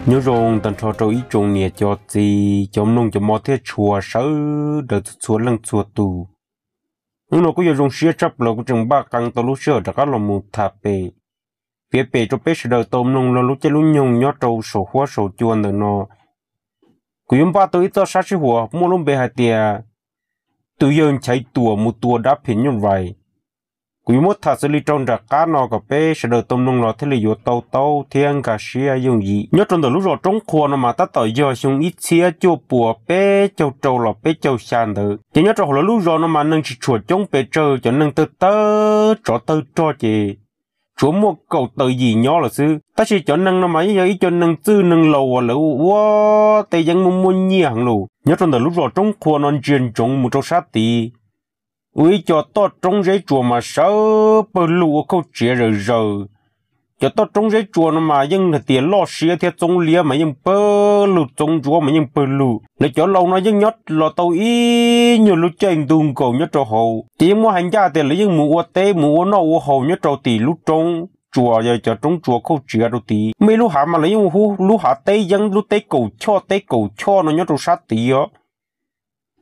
Nyob zoo tag nrho rau ib tsoom niam cov txiv cov mloog cov mo thiab tshua sawv daws txhua txhua leej txhua tus. Hnub no kuj yog zoo siab tshaj plaws kuv tseem npaj qee tau lub sij hawm rov qab los mus tham pem, piav pem rau peb sawv daws tau mloog log lub caij lub nyoog nyob rau saum huab saum cua ntawm no. Kuv yuav npaj tau ib txoj sab sij huam muaj lub npe hais tias tus yawg Nchaiv Tuam mus tua dab phim nyuj vais. Kuv yuav muab tham xws li rau nram qab no kom peb sawv daws tau mloog los thiaj li yuav tau taub thiab nkag siab yooj yim. Nyob rau ntawm lub zos Roob Qhua no mas tab tom yog xyoo ib txhiab cuaj puas peb caug rau los peb caug xya ntawd, ces nyob rau hauv lawv lub zos no mas neeg tsis tshua coob pes tsawg, cov neeg tawg tawg tsov tawg rog ces tsuas muaj kaum tawm yim nyob lawm xwb. Tab sis cov neeg no mas yeej yog ib co neeg txwj neeg laus uas lawv ua teb yeeb muaj muaj nyiaj heev lawm. Nyob rau ntawm lub zos Roob Qhua no ntsia ntsoov mus rau sab tid ua ib co toj roob zeb tsuas mas sawv pawg lug ua khauj tsiav zawm zaws. Cov toj roob zeb tsuas no mas yeej hais tias loj siab thiab txoob liab mas yeej pawg lug, txoob ntsuab mas yeej pawg lug. Lawv cov laus no yeej nyob los tau ib nyuag lub caij ntu nkaus nyob rau hauv, ces yeej muab hais ncaj tias lawv yeej mus ua teb mus ua noj ua haus nyob rau tim lub roob tsuas, yog cov roob tsuas khauj tsiav rau tid. Muaj ib lub hav mas lawv yeej hu lub hav teb yeeb, lub teb kaum choj, teb kaum choj no nyob rau sab tid os.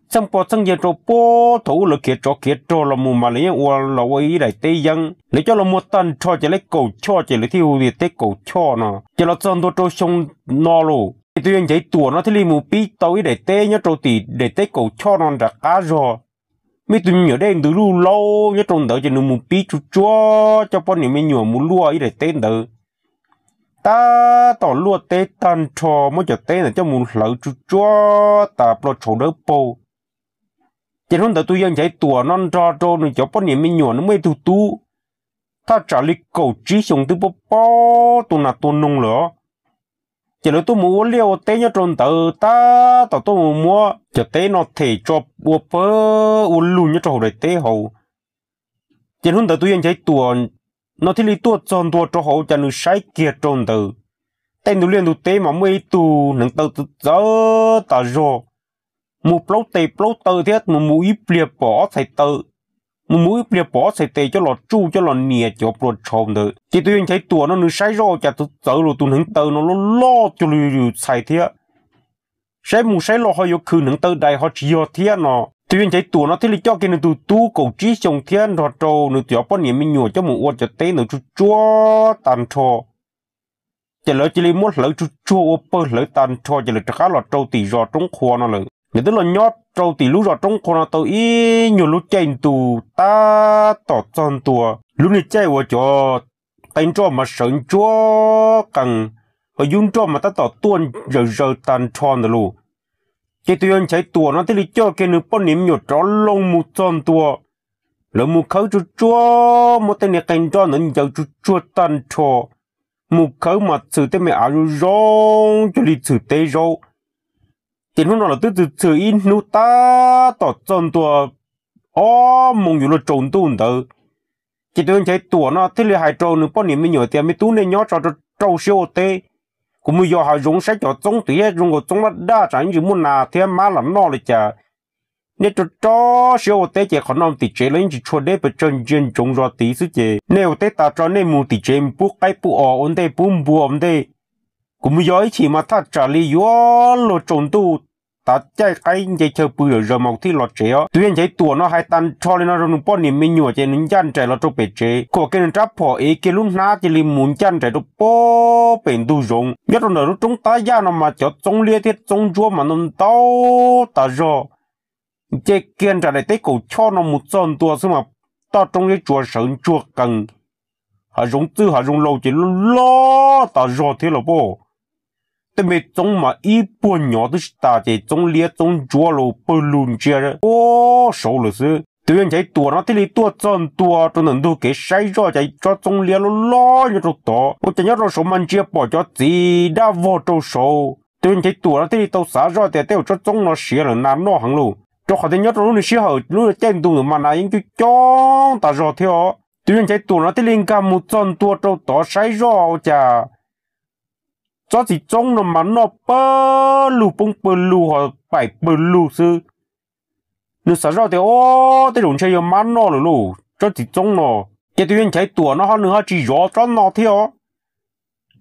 Txheej pog txheej yawg rau puag thaum ub lawv khiav tsov khiav rog los mus mas lawv yeej ua los ua ib daim teb yeeb, lawv coj los muag tag nrho ces lawv kaum choj ces lawv thiaj hu tias teb kaum choj no. Ces los txog ntua rau xyoo no lauj, ces tus yawg Nchaiv Tuam no thiaj li mus pib tau ib daim teb nyob rau tim daim teb kaum choj no nram qab zog. Muaj ib tug me nyuam dej ntws luj laub nyob rau ntawd ces nws mus pib tsuj tsuag coj poj niam me nyuam mus luaj ib daim teb ntawd. Tab tom luaj teb tag nrho muab cov teb ntawd coj mus hlawv tsuj tsuag tas ploj tshauv dawb paug. Ces hnub ntawd tus yawg Nchaiv Tuam no nrog rau nws cov poj niam me nyuam, nws muaj ib tug tub thaj tsam li kaum tsib xyoos twb paub paub tua nas tua noog lawm os. Ces lawv tuaj mus ua liaj ua teb nyob rau ntawd, tab tom tuaj mus muab cov teb no them tso ua pawg ua lug nyob rau hauv daim teb hauv. Ces hnub ntawd tus yawg Nchaiv Tuam no thiaj li tuaj txog ntua rau hauv, cas nws saib kiag rau ntawd tej ntug liaj ntug teb mas muaj ib tug hneev taw txawv txawv tas zog, mus plaub tes plaub taw thiab mus mus ib pliag pom ob txhais taw, mus mus ib pliag pom ob txhais tes coj los tsuj coj los nias cov plua tshauv ntawd. Ces tus yawg Nchaiv Tuam no nws saib zoj cas txawv txawv los tus hneev taw no loj loj cuag li yus txhais thiab. Saib mus saib los ho yuav khwv hneev taw dais ho tsis yog thiab no. Tus yawg Nchaiv Tuam no thiaj li coj kiag nws tus tub kaum tsib xyoos thiab nrog rau nws cov poj niam me nyuam coj mus ua cov teb ntawd tsuj tsuag tag nrho. Ces lawv cia li muab hlawv tsuj tsuag ua pawg hlawv tag nrho ces lawv rov qab los rau tim zos Roob Qhua no lawm. Lawv twb los nyob rau tim lub zos Roob Qhua no tau ib nyuag lub caij ntu tab tom txog ntua lub niag caij uas cov qe nroj mas sawv ntsuag qees, ho yub nroj mas tab tom tuaj zawm zaws tag nrho ntawd lauj. Ces tus yawg Nchaiv Tuam no thiaj li coj kiag nws poj niam me nyuam rov loo mus txog ntua. Lawv mus khawb tsuj tsuag muab tej niag qe nroj ntawd ncaws tsuj tsuag tag nrho, mus khawb mas txhwm tej me av zoo zoo cuag li txhwm teb zaub. Ces hnub no lawv twb txhwm txhwm ib hnub tab tom txog ntua ob moos yuav luag tsaus ntuj ntawd. Ces tus yawg Nchaiv Tuam no thiaj li hais rau nws poj niam me nyuam tias, Me tub, nej nyob tso rau siab ua teb, kuv mus yos hav zoov saib cov txoob twm thiab zoo nkaus txoob daj daj tsam yeej tsis muaj nas thiab mab los noj li cas. Nej rau rau siab ua teb ces qhov no tim tsev los yeej tsis tshua deb pes tsawg, ntsia ntsoov zos tid xwb ces nej ua teb tas tso nej mus tim tsev pub qaib pub os ua ntej pub npua ua ntej. Kuv mus yos ib chim mas thaj tsam li yuav luag tsaus ntuj, tav caij qaib nce chaw pw zawm zaws mas kuv thiaj los tsev os. Tus yawg Nchaiv Tuam no hais tag nrho li no rau nws poj niam me nyuam ces nws ncaj nraim los rau pem tsev, kuam kiag nws rab phom ev kiag lub hnab cia li mus ncaj nraim rau puag pem ntug zoov. Nyob rau ntawm lub roob tab yaj no mas cov txoob liab thiab txoob ntsuab mas ntau ntau tas zog. Nce kiag nram daim teb kaum choj no mus txog ntua xwb mas toj roob zeb tsuas sawv ntsuag qees, hav zoov txwj hav zoov laus ces loj loj tas zog thiab los pab. Tej me txoob mas ib puag nyov twb tsis tas ces txoob liab txoob ntsuab los pawg lug ntsia ua saud lawm xwb. Tus yawg Nchaiv Tuam no thiaj li tuaj txog ntua rau ntawm ntug kev saib zoj cas tsob txoob liab loj loj nyob rau tod, ua cas nyob rau saud mas ntsia pom cov txiv daj vog rau saud. Tus yawg Nchaiv Tuam no thiaj li tau xav zoj tias tej zaum tsob txoob no siav lawm nas noj heev lauj, rau qhov tias nyob rau lub niag sij hawm lub caij ntu ntawd mas nas yeej coob coob tas zog thiab os. Tus yawg Nchaiv Tuam no thiaj li nkag mus txog ntua rau tod saib zoj ua cas tsob txiv txoob no mas noj pawg lug poob pawg lug ho paim pawg lug xwb. Nws xav zoj tias, Ob, tej zaum ntshe yog mab noj lawm lauj tsob txiv txoob no. Ces tus yawg Nchaiv Tuam no ho nws ho tsis zov tsob no thiab os.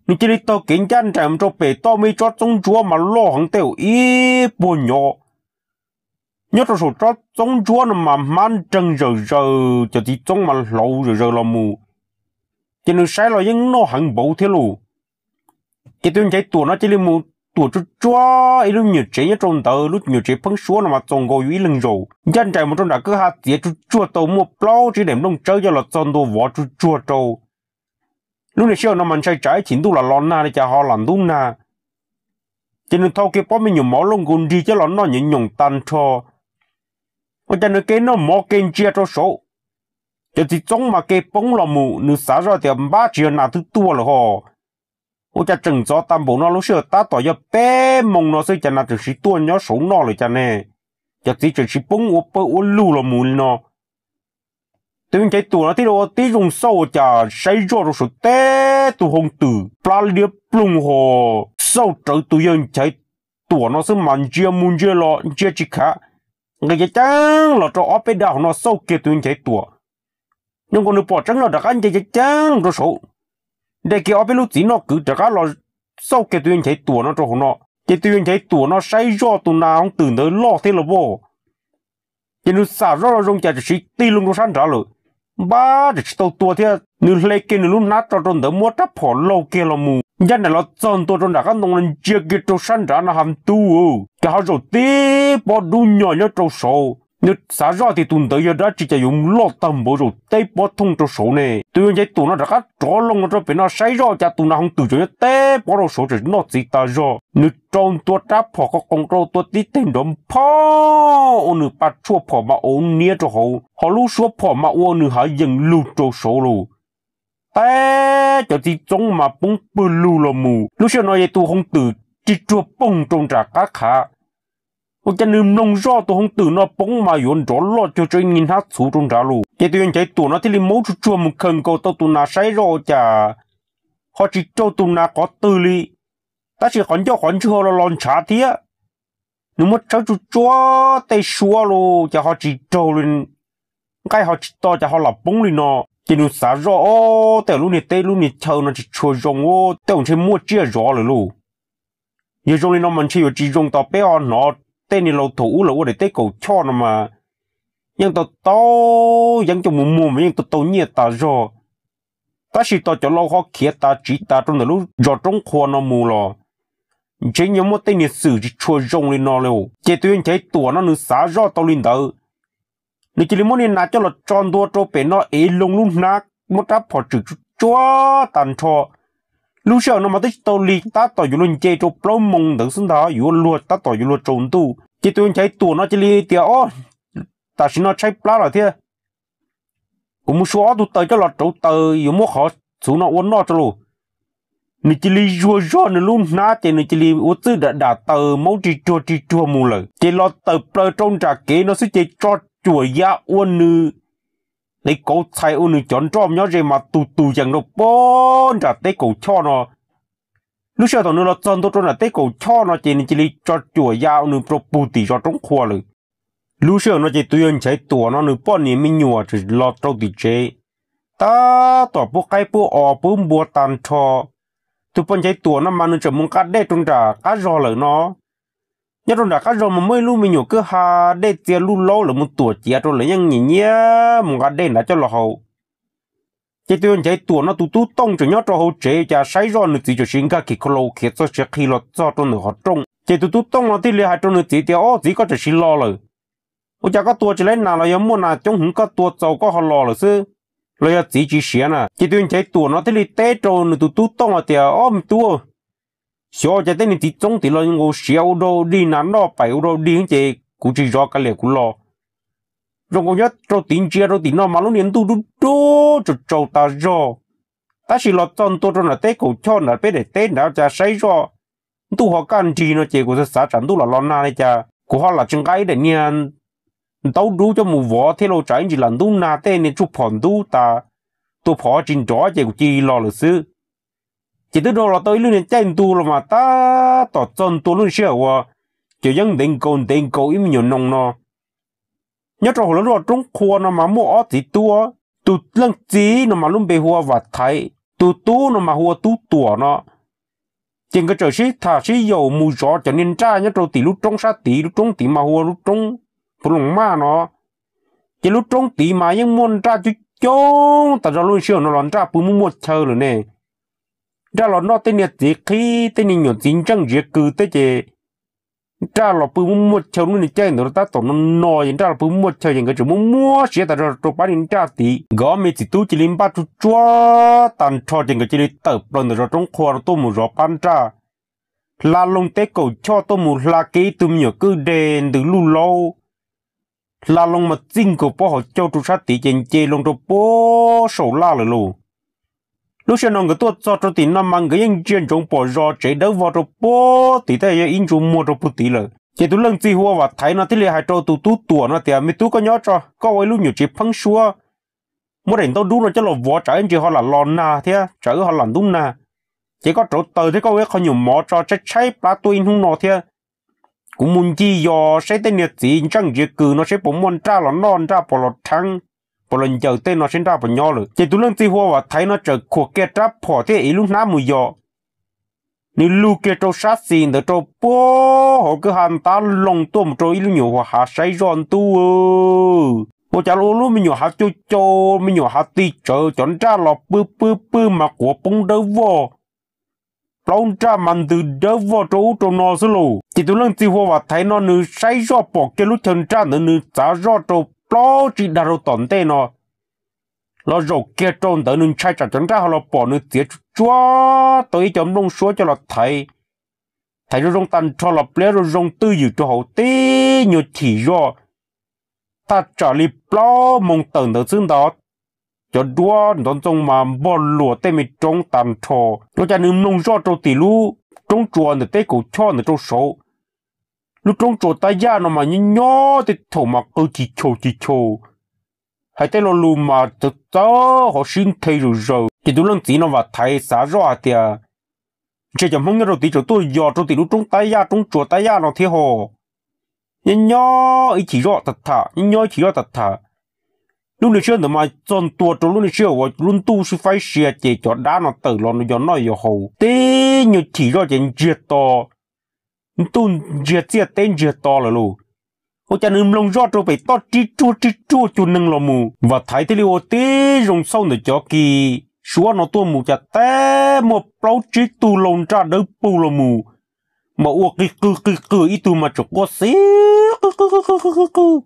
Nws cia li taug kev ncaj nraim mus rau pem toj muaj ib tsob txoob ntsuab mas loj heev tej uas ib puag nyob. Nyob rau saum tsob txoob ntsuab no mas hmab nreeg zawm zaws, cov txiv txoob mas hlauv zawm zaws los mus, ces nws saib los yeej noj heev npaum thiab lauj. Ces tus yawg Nchaiv Tuam no cia li mus tuam tsuag tsuag ib lub me nyuam tsev nyob rau ntawd, lub nyuam tsev pheeb suab no mas txaus nkaus yus ib leeg zaum. Ncaj nraim mus rau nram kwj ha txiav tsuag tsuag tau muaj plaub tsib daim nplooj tsawb coj los txog ntua vov tsuag tsuag rau. Lub niag sij hawm no mas ntshai tsam ib chim ntuj lam los nag li cas ho lam ntub nag. Ces nws thau kiag pob me nyuam mov loj nkaus nrig coj los noj nyoos nyoos tag nrho. Ua cas nws ke noj mov ke ntsia rau saud, cov txiv txoob mas ke poob los mus, nws xav zoj tias npab tsis yog nas twb tuaj lawm ho. Ua cas tseem ntxov tag npaum no, lub sij hawm tab tom yog peb moo no xwb cas nas tseem siv tuaj nyob saud noj lawm cas ne? Cov txiv tseem siv poob ua pawg ua lug los mus li no. Tus yawg Nchaiv Tuam no thiaj li ua tib zoo xauj ua cas saib zoj rau saud teb tus hoo twm plab liab ploog ho. Xauj rawv tus yawg Nchaiv Tuam no xwb mas ntsia mus ntsia los ntsia tsis khav, nqis ceev ceev los rau ob peb dag hauv no xauj kiag tus yawg Nchaiv Tuam. Nyob nkaus nws pom tseeb los rov qab nce ceev ceev rau saud, de kiag ob peb lub txiv noj kwv rov qab los xauj kiag tus yawg Nchaiv Tuam no rau hauv no. Ces tus yawg Nchaiv Tuam no saib zoj tus nas hoo twm ntawd loj thiab los voj. Ces nws xam zoj zoo cas tam sim tig loo rau sab nrad lawm, npab tam tsis tau tua thiab, nws hle kiag nws lub hnab tso rau ntawd muab rab phom laug kiag los mus ncaj nraim los txog ntua rau nram qab ntoo no ntsia kiag rau sab nrad no ha ntuj, cas ho zaum tib pob dub nyos nyob rau saud. Nws xav zoj tias tus ntawd yog dab tsi cas yuav loj tag npaum zaum tib pob thooj rau saud ne. Tus yawg Nchaiv Tuam no rov qab rov loo rau pem no saib zoj cas tus nas hoo twm tseem nyob tib pob rau saud tseem noj txiv tas zog. Nws rau ntua rab phom qhov qoos rau tua tib teg nrov nphoo ua nws pa tshuaj phom mas ua niab rau hauv, ho lub suab phom mas ua nws hav yees lug rau saud lawm. Teb cov txiv txoob mas poob pawg lug los mus. Lub sij hawm no yog tus hoo twm rig ruag poog rau nram qab qhav. Ua cas nws mloog zoj tus hoo twm no poob mas yuav nrov loj cuag tso ib niag hnab txhuv rau nrad lawm. Ces tus yawg Nchaiv Tuam no thiaj li muab tsuag tsuag mus khaws nkaus tau tus nas saib zoj ua cas ho tsis raug tus nas qhov twg li, tab sis qhov ncauj qhov ntswg los los ntshav thiab. Nws muab tshawb tsuag tsuag tej suab los cas ho tsis raug li, nqaij ho tsis to cas ho lam poob li no. Ces nws xav zoj, o, tej lub niag teb lub niag chaw no tsis tshua zoo, tej zaum ntshe muaj tsiaj zov lawm lauj. Yog zoo li no mas ntshe yuav tsis zoo tos peb ho hnov tej niag laus thaum ub lawv ua daim teb kaum choj no mas yeej tau tau yeeb coj mus muag mas yeej tau tau nyiaj tas zog. Tab sis tos cov laus ho khiav tas tsiv tas rau ntawm lub zos roob qhua no mus los ntshe nyob muaj tej niag xwm tsis tshua zoo li no li. Ces tus yawg Nchaiv Tuam no nws xav zoj tau li ntawd, nws cia li muab niag nas coj los tso ntua rau pem no ev loo lub hnab muab rab phom tswm tsuag tsuag tag nrho. Lub sij hawm no mas twb tsis tau lig, tab tom yuav luag nce rau plaub moo ntawd xwb ntag, yuav luag tab tom yuav luag tsaus ntuj. Ces tus yawg Nchaiv Tuam no cia li tias, o, tam sim no tshaib plab lawm thiab, kuv mus sua ob tug taws coj los rauv taws yuav muab qhov txhuv no ua noj tso lauj. Nws cia li zuag zog nws lub hnab ces nws cia li ua txwj dam dam taws maub rig ruag rig ruag mus lawm. Ces los tawm plaws rau nram kev no xwb ces tso cuam ya ua nws qev kauv txhais ua nws cov nroj nyob ze mas tus tus yees rau pem nram teb kaum choj no. Lub sij hawm thaum nws los txog ntua rau nram teb kaum choj no ces nws cia li tso cuam ya ua nws rau puag tim zos roob qhua lawm. Lub sij hawm no ces tus yawg Nchaiv Tuam no nws poj niam me nyuam tseem los rau tim tsev, tab tom pub qaib pub os pub npua tag nrho. Tus poj Nchaiv Tuam no mas nws tseem mus nqa dej rau nram qab zog lawm no. Nyob rau nram qab zog mas muaj ib lub me nyuam kwj ha dej txia luj laub, lawv mus tuam ciav rau lawv yeej nyiam nyiam mus nqa dej nrad coj los haus. Ces tus yawg Nchaiv Tuam no tus tub Tooj tseem nyob rau hauv tsev cas saib zoj nws txiv tseem siv nkag kim khau laus khiav txog siav qhi los txog rau ntawm qhov rooj. Ces tus tub Tooj no thiaj li hais rau nws txiv tias, o, txiv, koj tseem siv los lawm. Ua cas koj tua tsis laib nas los yog muaj nas coob heev koj tua txaus koj ho los lawm xwb, los yog txiv tsis siav na? Ces tus yawg Nchaiv Tuam no thiaj li teb rau nws tus tub Tooj hais tias, o, me tub, xyov cas tej niag txiv txoob tim los nkaus siav ua dog dig, nas noj paim ua dog dig ces kuv tsis zov kav liam kuv los. Zoo nkaus nyob rau tim ntsia rau tim no mas lub niag ntuj dub dub tsaus tsaus tas zog, tab sis los txog ntua rau nram teb kaum choj nram peb daim teb nrad cas saib zoj ntuj ho kaj nrig no ces kuv xav xav tsam ntuj lam los nag li cas kuv ho lam tsis nqa ib daim niag ntaub dub coj mus vov thiab los tsam ib ntsis lam ntub nag tej niag tsuj phom ntub tas, tua phom tsis nrov ces kuv cia li los lawm xwb. Ces twb dhau los tau ib lub niag caij ntu los mas tab tom txog ntua lub sij hawm uas cov yeeb ntev nkaus ntev nkaus ib me nyuam noog no. Nyob rau hauv lawv lub zos roob qhua no mas muaj ob txiv tub, tus leej txiv no mas lub npe hu ua Vam Thaiv, tus tub no mas hu ua Tub Tuam no. Ces nkawd txawm sib tham sib yaum mus zov cov niag nraj nyob rau tim lub roob sab tid, lub roob tid mas hu ua lub roob Phu Loos Maj no. Ces lub roob tid mas yeej muaj nraj coob coob tas zog, lub sij hawm no los nraj pw muaj muaj chaw lawm ne. Nraj los noj tej niag txiv qhib, tej niag nyuam txiv ntseej ziav kws tej ces nraj los pw muaj muaj chaw, lub niag caij ntawd tab tom no no es nraj los pw muaj chaw ces nkawd tseem muaj muaj siab tas zog rau pab niag nraj tid. Nkawd ob me txiv tub cia li npaj tsuj tsuag tag nrho ces nkawd cia li tawm plaws ntawm zos Roob Qhua no tuaj mus zov pab nraj. Hla loo teb kaum choj tuaj mus hla kiag ib tug me nyuam kwj deg ntws luj laub, hla loo mas txij nkaus pob hauv caug rau sab tid ces nce loo rau puag saum laj lawm lauj. Lub sij hawm no nkawd tuaj txog rau tim no mas nkawd yeej ntsia ntsoov pom zos tsev dawb vog rau puag tid, tej yog ib ntsug muag rau puag tid lawm. Ces tus leej txiv hu ua Vam Thaiv no thiaj li hais rau tus tub Tuam no tias, Me tub, koj nyob tso, koj ua ib lub nyuam tsev pheeb suab, muab daim ntaub dub no coj los vov tsam ib ntsis ho lam los nag thiab tsam wb ho lam ntub nag, ces koj rauv taws thiab koj ua ib qho nyuam mov tso, tshaib tshaib plab tuaj ib hnub no thiab. Kuv mus ncig yos saib tej niag txiv ntseej ziav kws no seb puas muaj nraj los noj, nraj puas los rheeb, puas los ncaws tej no seb nraj puas nyob lawm. Ces tus leej txiv hu ua Vam Thaiv no txawm khuam kiag rab phom thiab ev lub hnab mus yos. Nws lug kiag rau sab xis ntawd rau puag hauv kwj ha ntab loo tuaj mus rau ib lub nyuam hav saib zoj ntuj, ua cas ua lub me nyuam hav cau cau, me nyuam hav ti tsawv, cov nraj los pw pw pw mas quav poob dawb vog, plaub nraj mas ntws dawb vog rau ub rau no xwb lauj. Ces tus leej txiv hu ua Vam Thaiv no nws saib zoj pom kiag lub chaw nraj ntawd nws txav zoj rau plaub tsib dag rau tom ntej no, los zaum kiag rau ntawd nws ntshai tsam cov nraj ho los pom, nws txiav tsuj tsuag tau ib co nplooj suab coj los thaiv. Thaiv zoo zoo tag nrho los pliab zoo zoo twj ywm rau hauv tib nyuag chim zoj. Thaj tsam li plaub moos tawm ntawd xwb ntag, cov duab ntov ntxoo mas npog luas tej me roob tag nrho. Ua cas nws mloog zoj rau tim lub roob tsuas ntawm teb kaum choj ntawd rau saud, lub roob tsuas tab yaj no mas nyob nyob tej thaum mas qw chis chaus chis chaus, hais tej lo lus mas txawv txawv ho sib nthe zaws zaws. Ces tus leej txiv no Vam Thaiv xav zoj hais tias, Ntshe cov Hmoob nyob rau tid tseem tuaj yos rau tim lub roob tab yaj, roob tsuas tab yaj no thiab ho. Nyob nyob ib chim zoj tag tham, nyob nyob ib chim zoj tag tham. Lub niag sij hawm ntawd mas txog ntua rau lub niag sij hawm uas lub ntuj sib faib sia ces cov dab no tawm los yos noj yos haus, tib nyuag chim zoj ces ntsiag to, ntuj ntsiag txiaj teb ntsiag to lawm lauj. Ua cas nws mloog zoj rau pem toj rib ruag rib ruag cuag neeg los mus, Vam Thaiv thiaj li ua tib zoo xauj ntawm cov kis suab no tuaj mus cas tab muaj plaub tsib tug lau nraj dawb paug los mus, mas ua qig qwg qig qwg, ib tug mas tseem quaj xib qwg qwg qwg qwg qwg qwg,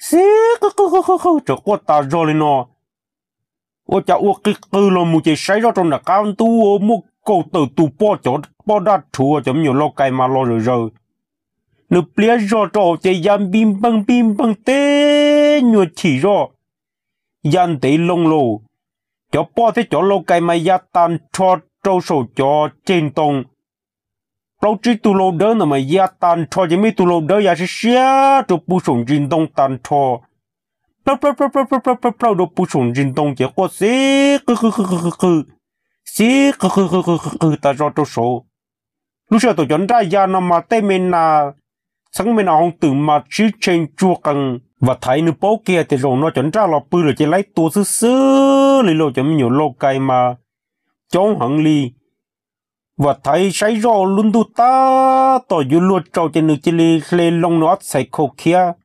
xib qwg qwg qwg qwg qwg, tseem quaj tas zog li no. Ua cas ua qig qwg los mus ces saib zoj rau nram qab ntuj muaj kaum tawm tus poj, cov poj daj rhuv, cov me nyuam lau kais mas los zawm zaws. Nws pliab zog rau hauv ces ya npij npeeg npij npeeg tib nyuag chim zoj, ya ntev loo lauj. Cov poj thiab cov lau kais mas ya tag nrho rau saum cov ceg ntoo. Plaub tsib tug lau dawb ntawd mas ya tag nrho ces muaj ib tug lau dawb ya siab siab rau puag saum ntsis ntoo tag nrho, plawg plawg plawg plawg plawg plawg plawg rau puag saum ntsis ntoo ces quaj xib qwg qwg qwg qwg qwg, xib qwg qwg qwg qwg qwg qwg tas zog rau saud. Lub sij hawm thaum cov nraj ya no mas tej me nas, txheeb me nas hoo twm mas sib tshe ntsuag qees. Vam Thaiv nws paub kiag tias zaum no cov nraj los pw lawm ces laib tua xwb xwb li lauj, cov me nyuam lau kais mas coob heev li. Vam Thaiv saib zoj lub ntuj tab tom yuav luag tsaus ces nws cia li hle loo nws ob txhais khau khiab,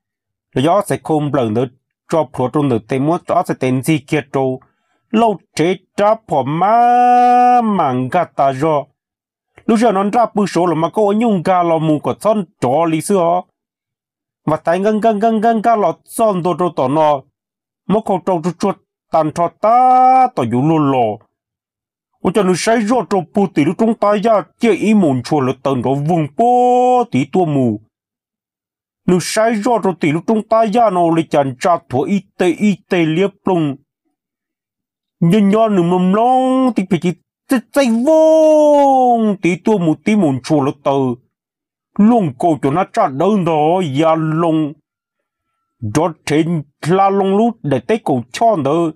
los yog ob txhais khau nplawm ntawd tso plhuav rau ntawm tes, muab ob txhais tes ntxig kiag rau, lauj, rhev rab phom maj mam nkag tas zog. Lub sij hawm no nraj pw saud los mas koj ua nyuj nkag los mus kom txhob nrov li xwb os. Vam Thaiv nkag nkag nkag nkag nkag los txog ntua rau tom no, muab khau rau tsuag tsuag tag nrho tab tom yuav luag los, ua cas nws saib zoj rau puag tim lub roob tab yaj ciaj ib mus ntshua lawv taws nrov voog puag tid tuaj mus. Nws saib zoj rau tim lub roob tab yaj no ua li cas ntsa thuav ib teg ib teg liab ploog. Nyob nyob nws mloog mloog tib pliag ces txaij txaij voog tid tuaj mus tib mus ntshua lawv taws, luaj nkaus cov hnab tsaj dawb ntag ya loo, nrov rhev hla loo lub daim teb kaum choj ntawd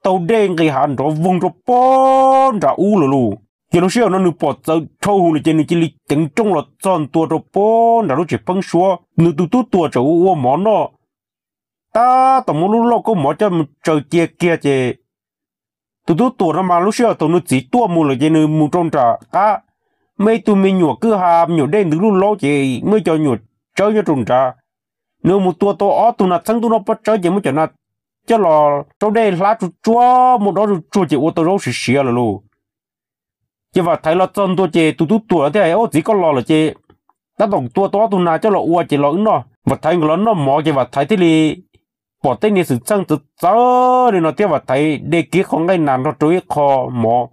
taug dej nqis hav nrov voog rau puag nram ub lawm lauj. Ces lub sij hawm no nws pom txawv dhau hwv lawm ces nws cia li ceev nrooj los txog ntua rau puag nram lub tsev pheeb suab. Nws tus tub Tuam tseem ua ua mov noj, tab tom muab lub lauj kaub mov coj mus tsaws cia kiag ces tus tub Tuam no mas lub sij hawm thaum nws txiv tuaj mus lawm ces nws mus rau nram qab, muaj ib tug me nyuam kwj ha, me nyuam dej ntws luj laub ces muaj ib co nyuam tsawb nyob rau nrad. Nws mus tua tau ob tug nas txheeb ntuj noj pob tsawb ces muab cov nas coj los rau dej hlab tsuag tsuag, muaj dob tsuag tsuag ces ua tau zaub siav siav lawm lauj. Ces Vam Thaiv los txog ntua ces tus tub tuam thiaj hais, Au, txiv, koj los lawm ces tab tom tua tau ob tug nas coj los ua ces los wb noj. Vam Thaiv nkawd los noj mov ces Vam Thaiv thiaj li pom tej niag xwm txheej txawv txawv li no thiab Vam Thaiv de kiag qhov nqaij nas nrog rau ib qho mov,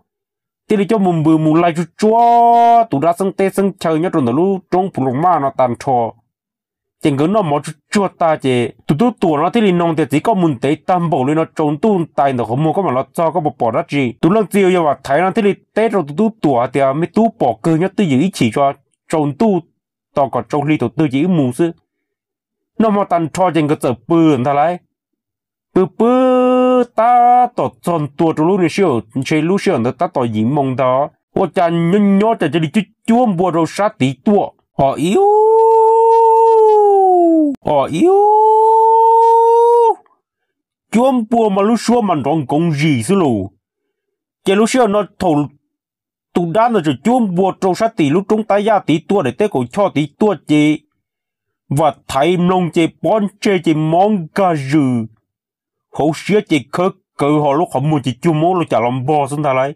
thiaj li coj mus npws mus laij tsuag tsuag tus dab xeeb teb xeeb chaw nyob rau ntawm lub roob Phu Loos Maj no tag nrho. Ces nkawd noj mov tsuag tsuag tag ces tus tub tuam no thiaj li nug tias, Txiv, koj mus ntev tag npaum li no tsaus ntuj ntais ntawm qhov muag koj mam los txog, koj puas pom dab tsi? Tus leej txiv uas yog Vam Thaiv no thiaj li teb rau tus tub tuam hais tias, Me tub, pom kawg, nyob twj ywm ib chim tso, tsaus ntuj tos kom tsaus hli thaum twg ces wb mus xwb. Noj hmo tag nrho ces nkawd txawm pw ntag lauj. Pw pw tab tom txog ntua rau lub niag sij hawm, ntshe lub sij hawm ntawd tab tom yim moo ntag, ua cas nyob nyob cas cia li cuab cuab npua rau sab tid tuaj. Os, ib ub, os, ib ub, cuab npua mas lub suab mas nrov nkoov zis xwb lauj. Ces lub sij hawm no thaum tus dab ntawd tseem cuab npua rau sab tim lub roob tab yaj tid tuaj, daim teb kaum choj tid tuaj ces Vam Thaiv mloog ces pob ntseg ces mob nkag zws, hauv siab ces khawb kawg, ho lub qhov muag ces cuag mob lub cas los npog xwb ntag lauj.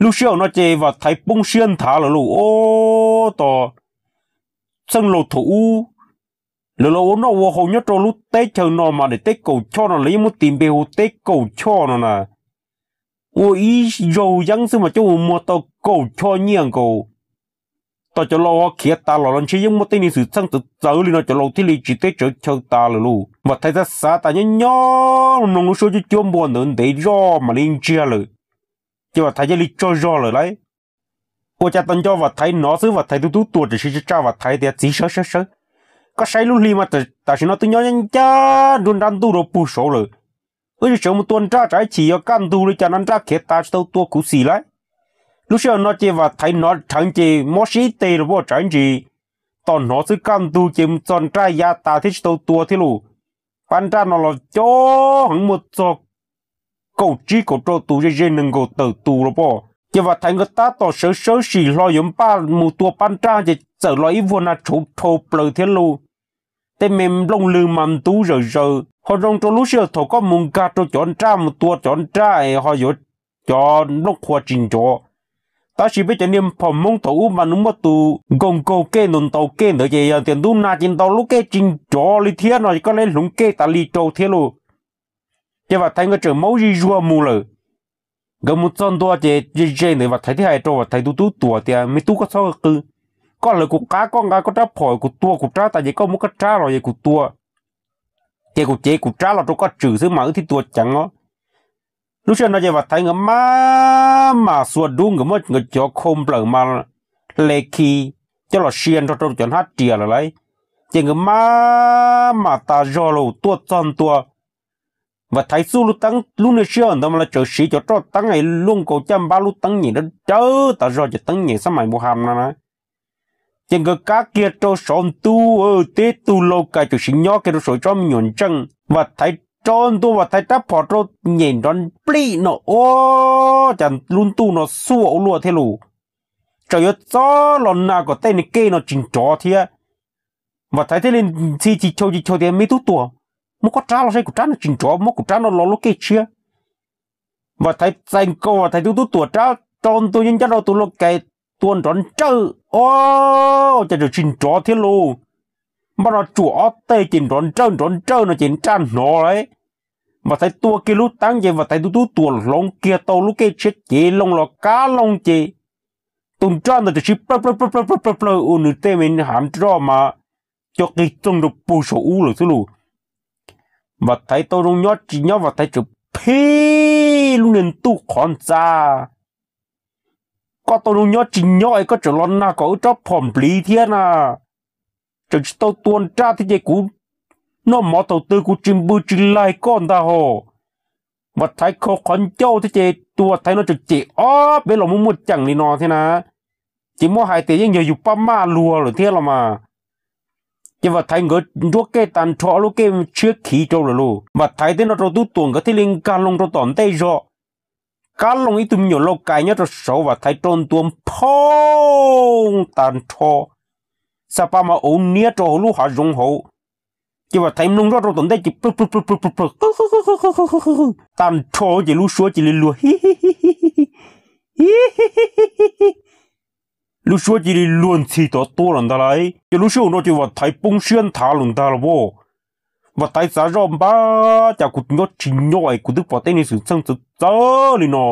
Lub sij hawm no ces Vam Thaiv poob siab nthav lawm lauj. Ub, tos txheej laus thaum ub lawv los ua noj ua haus nyob rau lub teb chaws no mas daim teb kaum choj no lawv yeej muab tis npe hu teb kaum choj no na. Ua ib zaug yeeb xwb mas coj mus muag tau kaum choj nyiaj nkaus. Tos cov laus ho khiav tas los los ntshe yeej muaj tej niag xwm txheej txawv txawv li no cov laus thiaj li tsis teb tsawv chaw tas lawm lauj. Vam Thaiv xav xav tas nyob nyob mloog lub suab cuab cuab npua ntawd ntev zog mam li ntsiag lawm, ces Vam Thaiv cia li tsaug zog lawm lauj. Ua cas tos nco Vam Thaiv hnov xwb Vam Thaiv tus tub tuam tam sim tsa tsa Vam Thaiv tias, Txiv, sawv sawv sawv, koj saib lub hli mas tam sim no twb nyob ncaj nruab nrab ntuj rau puag saud lawm. Wb sawv mus tua nraj tsam ib chim yog kaj ntug li cas no nraj khiav tas tsis tau tua khuv xim lauj. Lub sij hawm no ces Vam Thaiv hnov dheev ces mob siab ib teg los pom tsam ib ntsis, tos hnov xwb kaj ntug ces mus txog nraj ya tas thiab tsis tau tua thiab lauj. Pab nraj no los coob heev, muaj txog kaum tsib kaum rau tus, ze ze nees nkaum tawm tus los pom. Ces Vam Thaiv nkawd tab tom sawv sawv sim hlo yuav npaj mus tua pab nraj ces txawm los ib vuag nag tshauv dhau plaws thiab lauj. Tej me nplooj lwg mas ntub zawm zaws, ho zoo rau lub sij hawm thaum koj mus nkag rau cov nraj mus tua cov nraj es ho yuav cov nplooj qhuav tsis nrov. Tab sis peb cov niag phom Hmoob thaum ub mas nws muaj tus nkaug nkaug kej ntaus ntaus kej ntawd ces yog tias ntub nag ces ntaus lub kej tsis nrov li thiab no ces koj le hloov kej tas li rau thiab lauj. Ces Vam Thaiv nkawd tseem maub zij zuag mus lawm. Nkawd mus txog ntua ces ze ze ntawd Vam Thaiv thiaj hais rau Vam Thaiv tus tub tuam tias, Me tub, koj txhob qw, koj hlawv kuv qab, koj nqa koj rab phom, kuv tua kuv rab tas ces koj muab koj rab los es kuv tua, ces kuv cev kuv rab los rau koj tswm xwb mas wb thiaj tua ceev os. Lub sij hawm no ces Vam Thaiv nkawd maj mam xuas dub, nkawd muab nkawd cov khau nplawm mas hle khi coj los sia nrog rau cov hnab riam lawm lauj. Ces nkawd maj mam tas zog los tuaj txog ntua. Vam Thaiv xub lub teeb, lub niag sij hawm ntawd mas lawv tseem siv cov roj teeb es luaj nkaus caj npab lub teeb nyem dawb dawb tas zog, cov teeb nyem xab mais npu ham no na. Ces nkawd kab kiag rau saud ntuj, tib tug lau kais tseem siv nyob kiag rau saum tsob me nyuam ntseej. Vam Thaiv rau ntua, Vam Thaiv rab phom rau nyem nrov nplij no, ua cas lub ntuj no xuaj ua luaj thiab lauj. Tseem yuav txob los nag kom tej niag kej no tsis nrov thiab. Vam Thaiv thiaj li ntxhi chis chaus chis chaus tias, Me tub tuam, muab koj rab los saib kuv rab no tsis nrov, muab kuv rab no los lub kej tshiab. Vam Thaiv txais nkaus Vam Thaiv tus tub tuam rab rau ntua, nyob ncaj rau tus lau kais, tua nrov nrawj, ua cas tseem tsis nrov thiab lauj. Npaj no tsuam ob teg ces nrov nrawj nrov nrawj no ces nraj hnov lauj. Vam Thaiv tua kiag lub teeb ces Vam Thaiv tus tub tuam hloov kiag tau lub kej tshiab cev loo los kab loo ces tus nraj ntawd tam sim plawg plawg plawg plawg plawg plawg ua nws tej me hav nroj mas co qig txoog rau puag saum ub lawm xwb lauj. Vam Thaiv tau zoo nyob tsis nyob Vam Thaiv tseem phij lub niag ntuj qhov ntxa. Koj tau zoo nyob tsis nyob es koj tseem los nag kom wb rab phom npliv thiab na. Tseem tsis tau tua nraj thiab ces kuv noj mov thaum twg kuv tsis npw tsis laig koj ntag hos. Vam Thaiv khau qhov ncauj thiab ces tus Vam Thaiv no tseem cem ob peb los muaj muaj ceem li no thiab na. Ces muab hais tias yeej yog yus pab maj luag lawm thiab los mas. Ces Vam Thaiv nkawd nruab kej tag nrho, ob lub kej tshiab khiv rau lawm lauj. Vam Thaiv thiaj no rau tub tuam nkawd thiaj li nkag loo rau tom ntej zog. kab looj ib tug me nyuam lau kais nyob rau saud, Vam Thaiv rau ntua nphoo tag nrho, xa pa mas auv niab rau hauv lub hav zoov hauv. Ces Vam Thaiv mloog zoj rau tom ntej ces plawg plawg plawg plawg plawg plawg tag nrho ces lub suab cia li luag hi hi hi hi hi hi hi. Lub suab cia li luag ntxhi tod tuaj lawm ntag lauj. Ces lub sij hawm no ces Vam Thaiv poob siab nthav lawm ntag lauj. Vam Thaiv xav zoj npab, cas kuv nyob tsis nyob es kuv twb pom tej niag xwm txheej txawv txawv li no.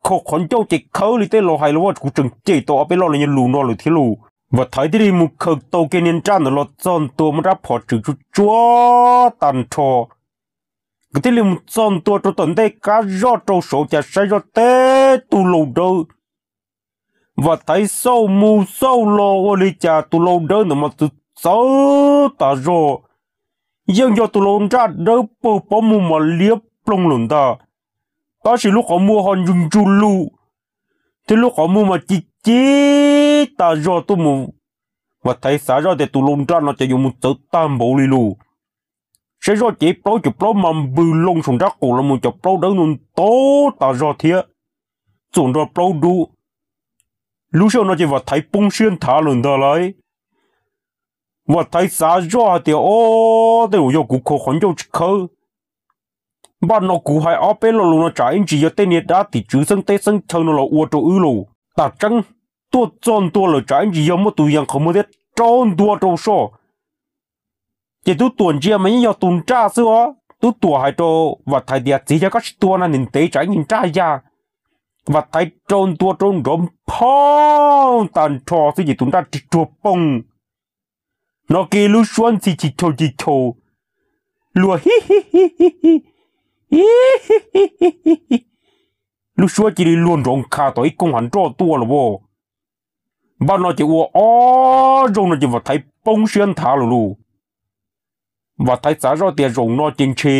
Khaws qhov ncauj ces khawb li tej laus hais los, kuv tseem cem tau ob peb lo li nyuag lus no lawm thiab lauj. Vam Thaiv thiaj li mus khaws tau kiag niag nraj ntawd los txog ntua muab rab phom tswm tsuag tsuag tag nrho. Nkawd thiaj li mus txog ntua rau tom ntej kab zoj rau saud, cas saib zoj teb tus laus dawb. Vam Thaiv xauj mus xauj los ua li cas tus laus dawb ntawd mas txawv txawv tas zog, yeej yog tus laus nraj dawb paug pob muag mas liab ploog lawm ntag. Tab sis lub qhov muag ho ntsug ntsug lug, thiab lub qhov muag mas ci ci tas zog tuaj mus. Vam Thaiv xav zoj tias tus laus nraj no ces yuav mus txawv tag npaum li lauj. Saib zoj cev plaub, cov plaub mas npws loo saum nrab qaum los mus, cov plaub dawb ntau ntau tas zog thiab, txuam nrog plaub dub. Lub sij hawm no ces Vam Thaiv poob siab nthav lawm ntag lauj. Vam Thaiv xav zoj hais tias, ob, tej zaum yog kuv khaws qhov ncauj tsis khawb. Npaj no kuv hais ob peb lo lus no tsam ib ntsis yog tej niag dab tim tswv xeeb teb xeeb chaw no los ua rau wb lauj. Tam tseeb tuaj txog ntua lawm tsam ib ntsis yog muaj tus yas qhov muag thiab rau ntua rau soj. Ces Tub Tuam ntsia mas yeej yog tus nraj xwb os. Tub Tuam hais rau Vam Thaiv tias, txiv, yog koj tsis tua no ntev ntev tsam ib ntsis nraj ya. Vam Thaiv rau ntua rau nrov nphoo tag nrho xwb ces tus nraj ris ruag poog. Hnov kiag lub suab ntxhi chis chaus chis chaus, luag hi hi hi hi hi hi. Lub suab cia li luag nrov nkha tom ib koog hav nroj tuaj lawm as. Npaj no ces ua ob zaug no ces Vam Thaiv poob siab nthav lawm lauj. Vam Thaiv xav zoj tias zaum no ces ntshe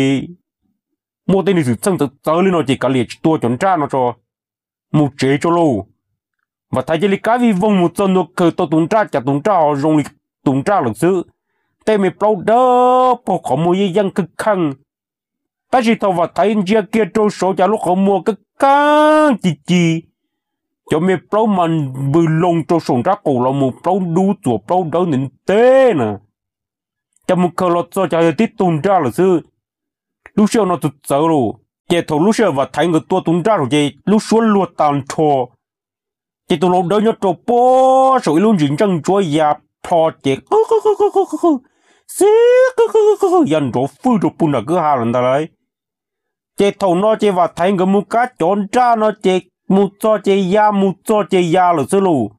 muaj tej niag xwm txheej txawv txawv li no ces kav liam tsis tua cov nraj no tso, mus tsev tso lauj. Vam Thaiv cia li kab vij voog mus txog ntua khaws tau tus nraj, cas tus nraj ho zoo li tus nraj lawm xwb. Tej me plaub dawb paug qhov muag yeej yeej kheej kheej. Tab sis thaum Vam Thaiv ntsia kiag rau saud cas lub qhov muag keeb keeb ci ci, cov me plaub mas npws loo rau saum nrab qaum los mus, plaub dub txuas plaub dawb ntev ntev na. Cas mus khaws los txog cas yog tib tug nraj lawm xwb. Lub sij hawm no txawv txawv lauj. Ces thaum lub sij hawm Vam Thaiv nkawd tua tus nraj zaum ces lub suab luag tag nrho. Ces tus laus dawb nyob rau puag saum ib lub ntsis ntseej ntsuab ya plho ces qw qw qw qw qw qw, xib qw qw qw qw ya nrov fwj rau puag nram kwj ha lawm ntag lauj. Ces thaum no ces Vam Thaiv nkawd mus kab cov nraj no ces mus txog ces ya, mus txog ces ya lawm xwb lauj.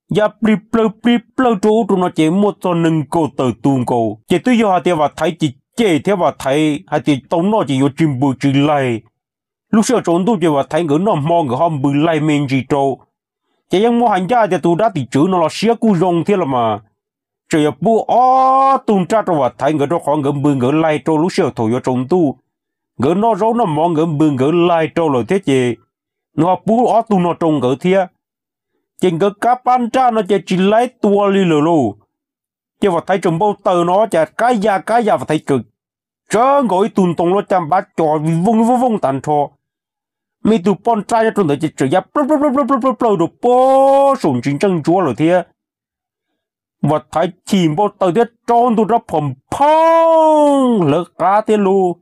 Ya plig plawg plig plawg rau ub rau no ces muaj txog nees nkaum tawm tus nkaus. Ces twb yog hais tias Vam Thaiv cem cem thiab Vam Thaiv hais tias tau noj ces yuav tsis npws tsis laig. Lub sij hawm tsaus ntuj ces Vam Thaiv nkawd noj hmo nkawd ho npws laig me ntsis rau. Ces yeej muaj hais ncaj tias tus dab tim tswv no los siab kuj zoo thiab los mas, tseem yuav pub ob tug nraj rau Vam Thaiv nkawd rau qhov nkawd npws nkawd laig rau lub sij hawm thaum yuav tsaus ntuj. Nkawd noj zaub noj mov nkawd npws nkawd laig rau lawm thiab ces nws ho pub ob tug no rau nkawd thiab. Ces nkawd kab pab nraj no ces tsis laib tua li lawm lauj. Ces Vam Thaiv tseem npau taws no cas kab ya kab ya Vam Thaiv tseem tsawb nkaus ib tug ntoo loj caj npab cos vooj vooj vooj tag nrho. Muaj ib tug poj nraj nyob rau ntawd ces tseem ya plawg plawg plawg plawg plawg rau puag saum ntsis ntseej ntsuab lawm thiab. Vam Thaiv chim npau taws thiab rau ntua rab phom nphoo hlawv qab thiab lauj.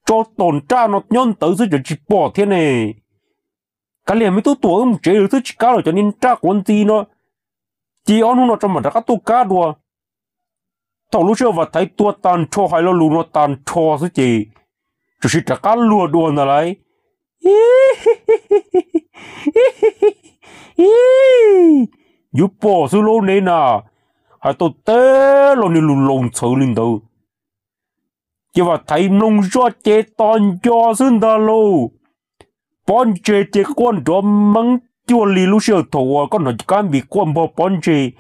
Tso tom nraj no nyob ntawd xwb tseem tsis pom thiab ne. Kav liam me tub Tuam, wb mus tsev lawm xwb tsis kab lawm cov niag nraj quav ntxi no. Cia ob hnub no tso mam rov qab tuaj kab dua. Thaum lub sij hawm Vam Thaiv tua tag nrho hais lo lus no tag nrho xwb ces txawm sim rov qab luag dua ntag lauj. Yuav pom xwb lauj neb na, hais tau teb los niag lus laus ntxhawv li ntawd. Ces Vam Thaiv mloog zoj ces tos nco xwb ntag lauj. Pob ntseg ces quaj nrov meeb cuag li lub sij hawm thaum uas koj hnov kab npis quaj npog pob ntseg.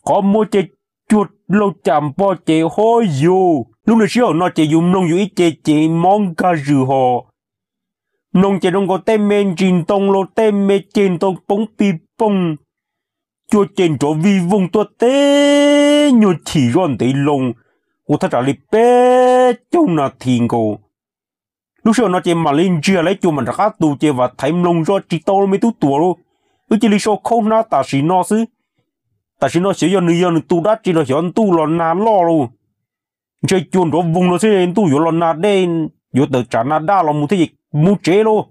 Qhov muag ces cuag laug cam npog ces ho yus. Lub niag sij hawm no ces yus mloog yus ib ce ces mob nkag zws ho. Mloog ces zoo nkaus tej me ntsis ntoo los tej me ceg ntoo poob pig poog, cuag ces nrov vij voog tuaj teb nyuag chim zoj ntev loo, ua thaj tsam li peb caug nas this nkaus. Lub sij hawm no ces mam li ntsiag lawv cua mam rov qab tu ces Vam Thaiv mloog zoj tsis tau me tub tuam lauj. Wb cia li sau khaub hnab tam sim no xwb. Tam sim no xyov yog nws yog nws tu dab tsi los xyov ntuj los nag loj lauj. Ntshe cua nrov voog no xwb ntuj yuav los nag dej, yuav tawm tsam nag daj los mus thiab es mus tsev lauj.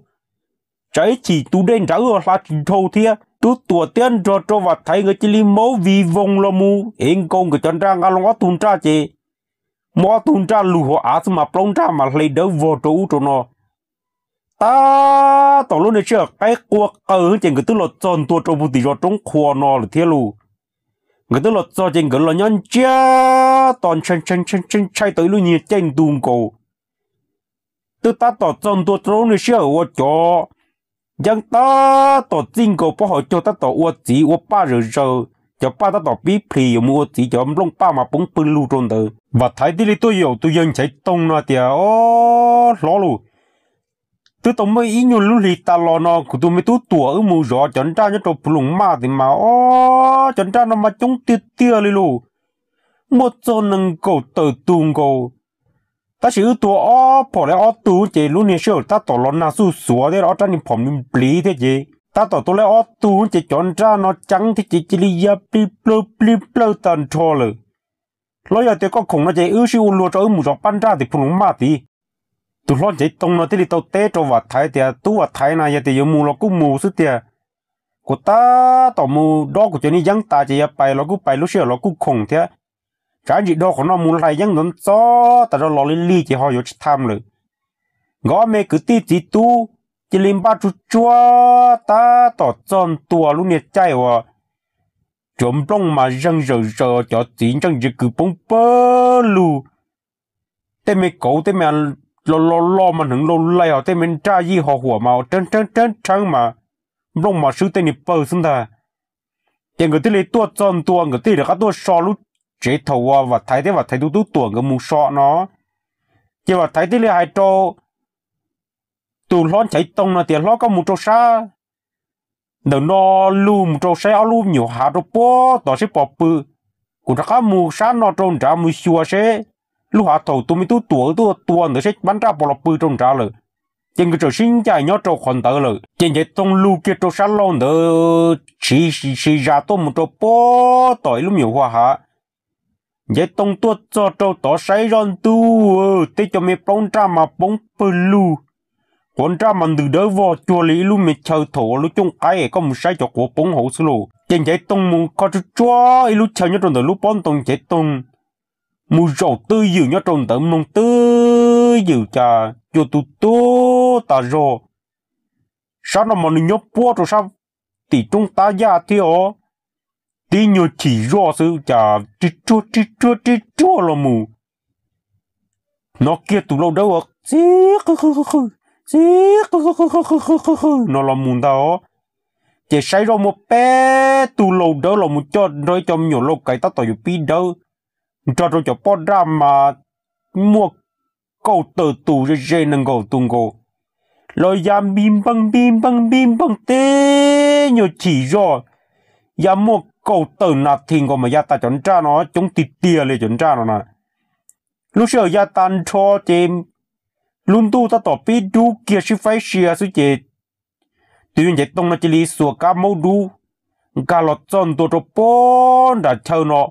Tsam ib chim tus dej nrad wb hla tsis dhau thiab. Tub tuam thiab nrog rau Vam Thaiv nkawd cia li maub vij voog los mus ev nkaus nkawd cov nraj nqa loo ob tug nraj ces muab ob tug nraj lug hauv av xwb mas plaub nraj mas hle dawb vog rau ub rau no. Tab tom lub niag sij hawm qaib qua qaws ces nkawd twb los txog ntua rau puag tim zos roob qhua no lawm thiab lauj. Nkawd twb los txog ces nkawd los nyob ntsiag to ntshai ntshai tau ib lub nyuag caij ntu nkaus. Twb tab tom txog ntua rau lub niag sij hawm uas cov yeeb tab tom txij nkaus pob hauv caug tab tom ua txiv ua paj zawm zaws, cov paj tab tom pib plhis yuav mus ua txiv cov nplooj paj mas poob pw lug rau ntawd. Vam Thaiv thiaj li tuaj yaum tus yawg Nchaiv Toog no tias, Ob hlob lauj, twb tau muaj ib nyuag lub hlis tas los no kuv tus me tub tuam wb mus zov cov nraj nyob rau Phu Loos Maj tias mas ob cov nraj no mas coob tiag tiag li lauj. Muaj txog nees nkaum tawm tus nkaus. Tab sis wb tua ob phom li ob tug ces lub niag sij hawm tab tom los nag xuj xuav thiab ob rab niag phom npliv thiab ces tab tom tua li ob tug ces cov nraj no ceeb thiab ces cia li ya plig plawg plig plawg tag nrho lawm. Hlob, yog tias koj khoom no ces wb sib ua luag rau wb mus zov pab nraj tim Phu Loos Maj tid. Tus hlob Nchaiv Toog no thiaj li tau teb rau Vam Thaiv tias, Tub Vam Thaiv na, yog tias yuav mus los kuj mus xwb tiag. Kuv tab tom mus dob kuv cov niag yeeb tas ces yog pais los kuj pais lub sij hawm los kuj khoom thiab. Tsam ntsis dhau qhov no mus hlais yeeb ntxov ntxov tas zog los li lig ces ho yuav tsis tham lawm. Nkawd ob me kwv tij txiv tub cia li npaj tsuag tsuag tab tom txog ntua lub niag caij uas cov nplooj mas zeeg zawm zaws, cov txiv ntseej ntsis kws poob pawg lug. Tej me kauv tej me lo lo lo mas hneev lau laij, ho tej me nraj yij ho huam mas rheeb rheeb rheeb mas nplooj mas swb tej niag pawg xwb ntag. Ces nkawd thiaj li tuaj txog ntua nkawd thiaj li rov qab tuaj so lub tsev thaum uas Vam Thaiv thiab Vam Thaiv tus tub tuam nkawd mus so no. Ces Vam Thaiv thiaj li hais rau tus hlob Nchaiv Toog no tias, Hlob, koj mus rau sab ntawm no lug mus rau saib ob lub me nyuam hav rau puag tod seb puas pw. Kuv rov qab mus sab no rau nrad mus xyuas seb lub hav thaum tus me tub tuam wb tuaj tua ntawd seb pab nraj puas los pw rau nrad lawm. Ces nkawd txawm sib ncaim nyob rau qhov ntawd lawm. Ces Nchaiv Toog lug kiag rau sab laug ntawd siv zis tuaj mus rau puag tom ib lub me nyuam hua hav. Nchaiv Toog tuaj txog rau tod saib zoj ntuj, tej cov me plaub nraj mas poob pawg lug, quav nraj mas ntws dawb vog cuag li ib lub me chaw thaum ua lub cooj qaib es koj mus saib cov quav poob hauv xwb lauj. Ces Nchaiv Toog mus kho tsuag tsuag ib lub chaw nyob rau ntawm lub pob ntoo, Nchaiv Toog mus zaum twj ywm nyob rau ntawd mloog twj ywm cas cua tu tu tas zog. Sab no mas nws nyob puag rau sab tim roob tab yaj thiab os. Tib nyuag chim zoj xwb cas rig ruag rig ruag rig ruag los mus. Hnov kiag tus lau dawb ua txib qw qw qw qw, txib qw qw qw qw qw qw qw no los mus ntag. Ces saib zoj muaj peb tug lau dawb los mus coj nrog ib co me nyuam lau kais tab tom yuav pib dawb, nrog rau cov poj nraj mas muaj kaum tawm tus ze ze nees nkaum tus nkaus, los ya npij npeej npij npeej npij npeej tib nyuag chim zoj, ya muaj kaum tawm nas this nkaus mas ya tas cov nraj no coob tiag tiag li cov nraj no na. Lub sij hawm ya tas nrho ces lub ntuj tab tom pib dub kiag sib faib sia xwb ces tus yawg Nchaiv Toog no cia li xuas kab maub dub nkag los txog ntua rau puag nram chaw no.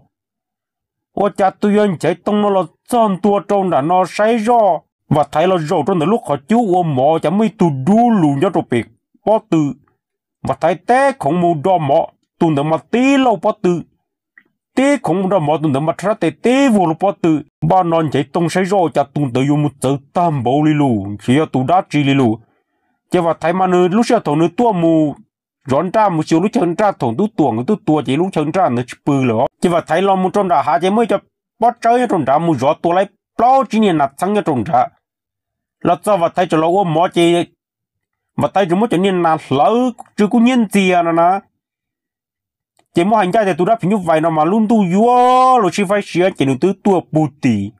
Ua cas tus yawg Nchaiv Toog no los txog ntua rau nram no saib zoj, Vam Thaiv los zaum rau ntawm lub qhov cub ua mov cas muaj ib tug dub lug nyob rau pem pob tw. Vam Thaiv teb khoov mus do mov, tus ntawd mas tib lauj pob tw, tib khoov mus do mov tus ntawd mas rho sab tes tib vuag lub pob tw. Npaj no Nchaiv Toog saib zoj ua cas tus ntawd yuav mus txawv tag npaum li lus, xyov yog tus dab tsi li lus. Ces Vam Thaiv mas nws lub sij hawm thaum nws tuaj mus zov nraj mus xyuas lub chaw nraj thaum tub tuam nkawd tuaj tua ces lub chaw nraj ntawd tsis pw lawm os. Ces Vam Thaiv los mus rau nram hav ces muaj ib co pob tsawb nyob rau nrad mus zov tua laib plaub tsib niag nas txheeb nyob rau nrad. Los txog Vam Thaiv tseem los ua mov ces Vam Thaiv tseem muab cov niag nas hlawv tsw kub hnyiab ntxiag no na. Ces muab hais ncaj tias tus dab phim nyuj vais no mas lub ntuj yuav luag sib faib sia ces nws twb tuaj puag tim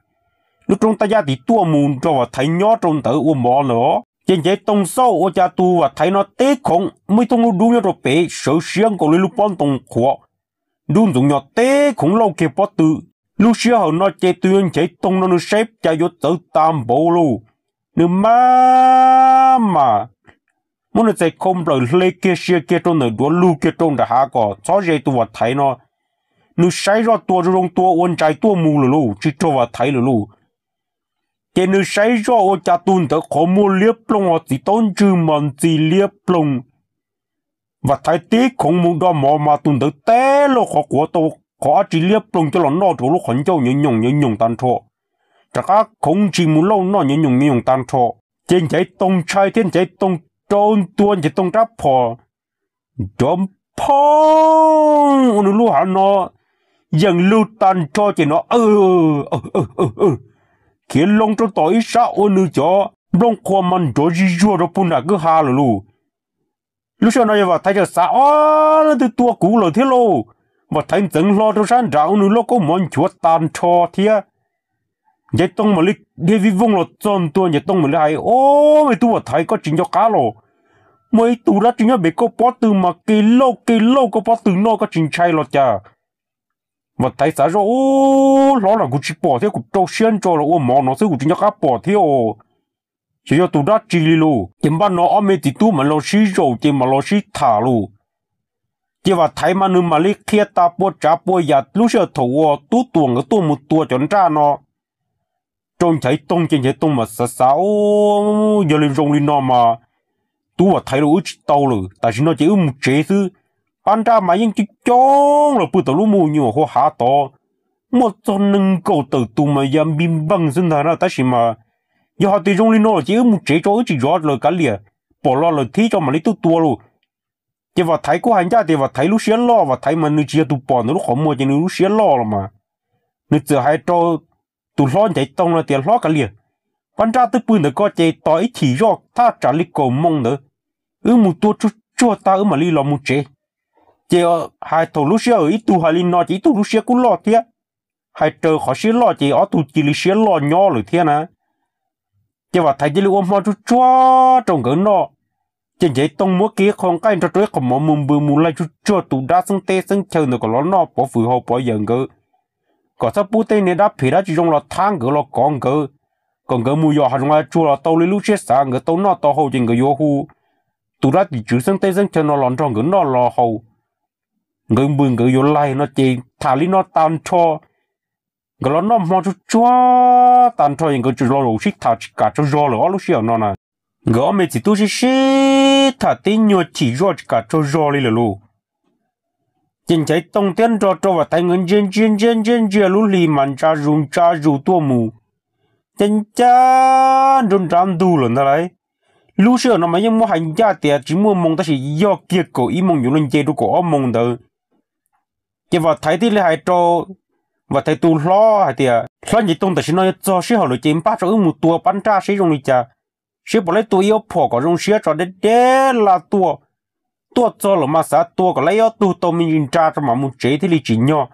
lub roob tab yaj tim tuaj mus nrog Vam Thaiv nyob rau ntawd ua mov ntawd os. Ces Nchaiv Toog xauj ua cas tus Vam Thaiv no tib khoov muaj ib thooj lub dub nyob rau pem sawv siab nkaus li lub pob ntoo qhuav, dub ntxoov nyos tib khoov lauj kiag pob tw. Lub sij hawm no ces tus yawg Nchaiv Toog no nws saib cas yuav txawv tas npaum lauj. nws maj mam muab nws txhais khau nplawm hle kiag sia kiag rau ntawm duav lug kiag rau nram hav kom txhob ze tus Vam Thaiv no. Nws saib zoj tua zoo zoo tua ua ntsais tuaj mus lawm lauj, tsis raug Vam Thaiv lawm lauj. Ces nws saib zoj ua cas tus ntawd qhov muag liab ploog, ho txiv taub ntswg mas ntxi liab ploog. Vam Thaiv tib khoov mus do mov mas tus ntawd teb lauj qhov quav tau qhov dab tsi liab ploog coj los noj rau lub qhov ncauj nyob nyoos nyob nyoos tag nrho. Rov qab khoov ntsis mus lauj noj nyob nyoos nyob nyoos tag nrho. Ces Ncaiv Toog ntshai thiab Ncaiv Toog rau ntua Ncaiv Toog rab phom nrov phoob ua nws lub hav no yeem lug tag nrho ces no khiav loo rau tom ib sab ua nws cov nplooj qhuav mas nrov zig zuag rau puag nram kwj ha lawm lauj. Lub sij hawm no yog Vam Thaiv txawm xav, Ob, leej twg tua kuv lawm thiab lauj? Vam Thaiv ntxeev hlo rau sab nrad ua nws lauj kaub mov nchuav tag nrho thiab. Ncaiv Toog mam li dhia vij vooj los txog ntua, Ncaiv Toog mam li hais, Ob, me tub Vam Thaiv, koj tsis nco qab los? Muaj ib tug dab tsi nyob pem koj pob tw mas ke lauj ke lauj, koj pob tw noj koj tsis ntshai los cas? Vam Thaiv xav zoj, Ub, hlob, no kuv tsis pom thiab, kuv rau siab ntso los ua mov no xwb, kuv tsis nco qab pom thiab os. Xyov yog tus dab tsi li lauj. Ces npaj no ob me txiv tub mam los sib zaum ces mam los sib tham lauj. Ces Vam Thaiv mas nws mam li qhia tas pua tsav pua yam lub sij hawm thaum uas Tub Tuam nkawd tuaj mus tua cov nraj no rau Ncaiv Toog ces Ncaiv Toog mas xav xav, Yog li zoo li no mas tub Vam Thaiv los wb tsis tau lawm, tam sim no ces wb mus tsev xwb. Pab nraj mas yeej coob coob los pw tom lub mus nyuam hauv hav tod, muaj txog nees nkaum tawm tus mas yam npij npeej xwb ntag na. Tab sis mas yog hais tias zoo li no lawm ces wb mus tsev tso, wb tsis zov lawm kav liam, pom los lawm thiab tso mam li tuaj tua lauj. Ces Vam Thaiv kuj hais ncaj tias Vam Thaiv lub siab loj, Vam Thaiv mas nws tsis yog tus pom ntawm lub qhov muag ces nws lub siab loj los mas. Nws txawm hais rau tus hlob Ncaiv Toog no tias, Hlob kav liam, pab nraj twb pw ntawm ko ces tos ib chim zoj thaj tsam li kaum moo ntawd, wb mus tua tsuag tsuag tag wb mam li los mus tsev. Ces hais thaum lub sij hawm ib tug hais li no ces ib tug lub siab kuj loj thiab. Hais raws qhov siab loj ces ob tug cia li siab loj nyob lawm thiab na. Ces Vam Thaiv cia li ua hmo tsuag tsuag rau nkawd noj. Ces Ncaiv Toog muab kiag ib qho nqaij nrog rau ib qho mov mus npws mus laig tsuag tsuag tus dab xeeb teb xeeb chaw ntawd kom los noj pov fwm haus pov yawm nkawd, kom txhob pub tej niag dab phem dab tsi zoo los thab nkawd los kov nkawd, kom nkawd mus yos hav zoov hav tsuag los tau li lub siab xav, nkawd tau noj tau haus ces nkawd yuav hu tus dab tim tswv xeeb teb xeeb chaw no los nrog nkawd noj los haus, nkawd npws nkawd yuav laig no. Ces tham li no tag nrho, nkawd los noj hmo tsuag tsuag tag nrho es nkawd tsis los zaum sib tham tsis kam tsaug zog lawm. Ob lub sij hawm no na, nkawd ob me txiv tub sib sib tham tib nyuag chim zoj tsis kam tsaug zog li lawm lauj. Ces Ncaiv Toog thiab nrog rau Vam Thaiv nkawd ntsia ntsia ntsia ntsia ntsia lub hli mas ntsa zus ntsa zus tuaj mus, ncaj ncaj nruab nrab ntug lawm ntag lauj. Lub sij hawm no mas yeej muab hais ncaj tias tsis muaj moo tab sis yog kiag kaum ib moo yuav luag nce rau kaum ob moo ntawd. Ces Vam Thaiv thiaj li hais rau, Vam Thaiv tus hlob hais tias, Hlob Ncaiv Toog, tam sim no yuav txog sij hawm lawm ces npaj tso wb mus tua pab nraj seb zoo li cas, seb puas laib tua ib ob phom kom zoo siab tso deb deb laj tuaj. Tuaj txog lawm mas xav tua kom laib ib ob tug tau me ntsis nra tso mam mus tsev thiaj li tsim nyog.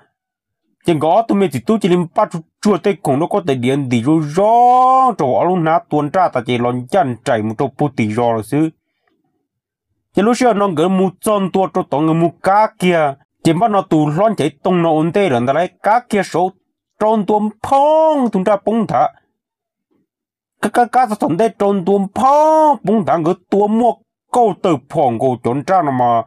Ces nkawd ob tug me txiv tub cia li npaj tsuag tsuag tej khoom rau koj tais diav ntim zoo zoo rau ob lub hnab tua nraj tas ces los ncaj nraim mus rau puag tim zos lawm xwb. Ces lub sij hawm no nkawd mus txog ntua rau tod nkawd mus kab kiag ces npaj no tus hlob Ncaiv Toog no ua ntej lawm ntag lauj, kab kiag saud rau ntua nphoob tus nraj poob nthav. Kab kab kab txog tom ntej rau ntua nphoob poob nthav, nkawd tua muaj kauj tawm phom nkaus cov nraj no mas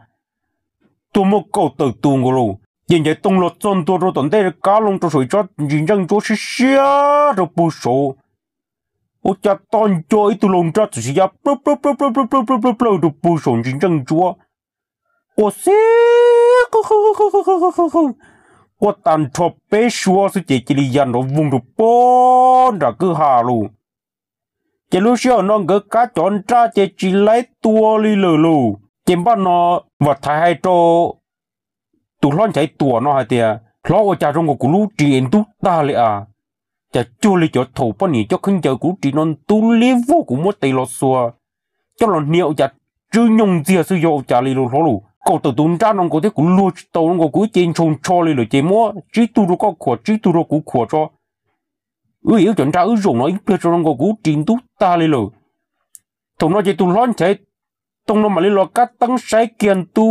tuag muaj kauj tawm tus nkaus lauj. Ces Ncaiv Toog los txog ntua rau tom ntej kab loo rau saum ib tsob ntsis ntseej ntsuab siab siab rau puag saud, ua cas to nco ib tug laus nraj txawm sis ya plaws plaws plaws plaws plaws plaws plaws plaws rau puag saum ntsis ntseej ntsuab, quaj xib quaj tag nrho peb suab xwb ces cia li ya nrov voog rau puag nram kwj ha lauj. Ces lub sij hawm no nkawd kab cov nraj ces tsis laib tua li lawm lauj. Ces npaj no Vam Thaiv hais rau tus hlob Ncaiv Tuam no hais tias, Hlob, ua cas zoo nkaus kuv lub ris es ntub tag li as? Cas cuag li cov thaum poj niam coj khaub ncaws, kuv lub ris no ntub liab vog, kuv muab tes los xuas coj los hnia ua cas tswb nyoog ntxiag xwb, yog ua cas li lauj hlob lauj? Kauj tawm tus nraj no nkaus thiab kuv luag tsis tau, nkaus kuv ib ce ntshau ntsho li lawm ces muab tsib tug rau koj khuam tsib tug rau kuv khuam tso. Wb yim wb cov nraj wb zaum no ib pliag tso, nkaus kuv lub ris ntub tag li lawm. Thaum no ces tus hlob Ncaiv Toog no mam li los kab teeb saib kiag ntu,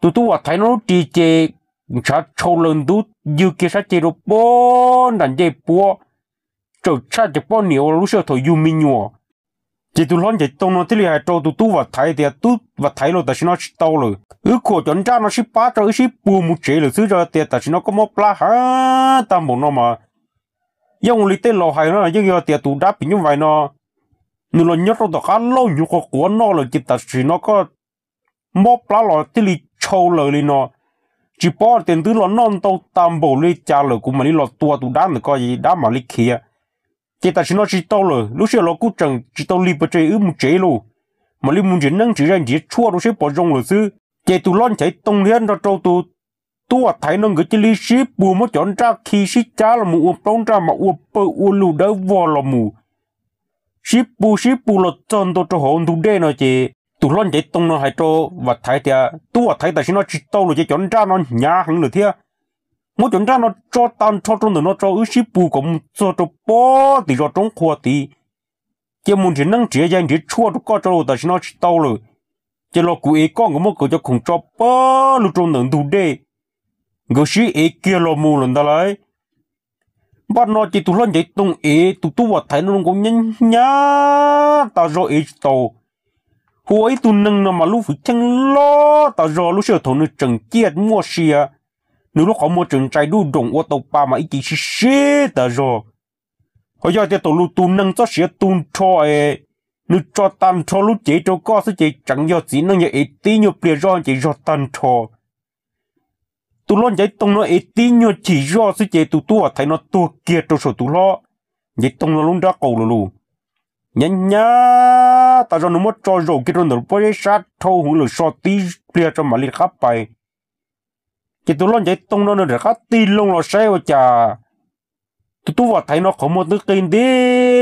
tus tub Vam Thaiv no lub ris ces ntshav tshau laws ntub ywg kiag sab ceg rau puag nram ncej puab. txawm tshaj cov poj niam uas lub sij hawm thaum yug me nyuam. Ces tus hlob Ncaiv Toog no thiaj li hais rau tus tub Vam Thaiv tias, Tub Vam Thaiv, los tam sim no tsis tau lawm, wb khuam cov nraj no sib pab tso wb sib puag mus tsev lawm xwb. Yog tias tam sim no koj mob plab heev tag npaum no mas yeej ua li tej laus hais no, yeej yog tias tus dab phim nyuj vais no nws los nyob rau tom qab lauj, nyuv qhuav quav noj lawm ces tam sim no koj mob plab los thiaj li tshau lawm li no. Tsis paub tias twb los noj ntau tag npaum li cas lawm, kuv mam li los tua tus dab ntawm ko, dab mam li khiav. Ces tam sim no tsis tau lawm, lub sij hawm los kuj tseem tsis tau lig pes tsawg, wb mus tsev lauj, mam li mus nrhiav neeb nrhiav yaig nrhiav tshuaj rau seb puas zoo lawm xwb. Ces tus hlob Ncaiv Toog thiab nrog rau tus tub Vam Thaiv no nkawd cia li sib puag muab cov nraj khi sib cab los mus ua plaub nraj mas ua pawg ua lug dawb vog los mus, sib puag sib puag los txog ntua rau hauv ntug dej no ces tus hlob Ncaiv Toog no hais rau Vam Thaiv tias, Tub Vam Thaiv, tam sim no tsis tau lawm ces cov nraj no hnyav heev lawm thiab, muab cov nraj no tso tag nrho rau ntawm no tso, wb sib puag kom mus txog rau pem tim zos Roob Qhua tid, cia mus nrhiav neeb nrhiav yaig nrhiav tshuaj rau koj tso, tam sim no tsis tau lawm. Ces los kuv ev koj. Nkawd muab nkawd cov khoom tso pawg lug rau ntawm ntug dej, nkawd sib ev kiag los mus lawm ntag lauj. Npaj no ces tus hlob Ncaiv Toog ev tus tub Vam Thaiv no nkaus nyab nyab tas zog ev tsis tau, hu ua ib tug neeg no mas lub hwj chim loj tas zog. Lub sij hawm thaum nws tseem ciaj muaj sia, nws lub qhov muag tseem ntsais duj doom ua tau pa mas ib ce sib sib tas zog. Ho yog tias thaum lus tus neeg txoj sia tu nrho es nws tso tag nrho lub cev rau koj xwb ces tseem yog txiv neej, yog ev tib nyuag pliag zoj ces zog tag nrho. Tus hlob Ncaiv Toog no ev tib nyuag chim zoj xwb ces tus tub Vam Thaiv no tuag kiag rau saum tus hlob Ncaiv Toog no lub nrab qaum lawm lauj. Nyab nyab tas zog, nws muab tso zaum kiag rau ntawm pob zeb sab dhau hwv lawm, so tib pliag tso mam li rov qab pais. Ces tus hlob Ncaiv Toog no nws rov qab tig loo los saib ua cas tus tub Vam Thaiv no qhov muag twb qi nti,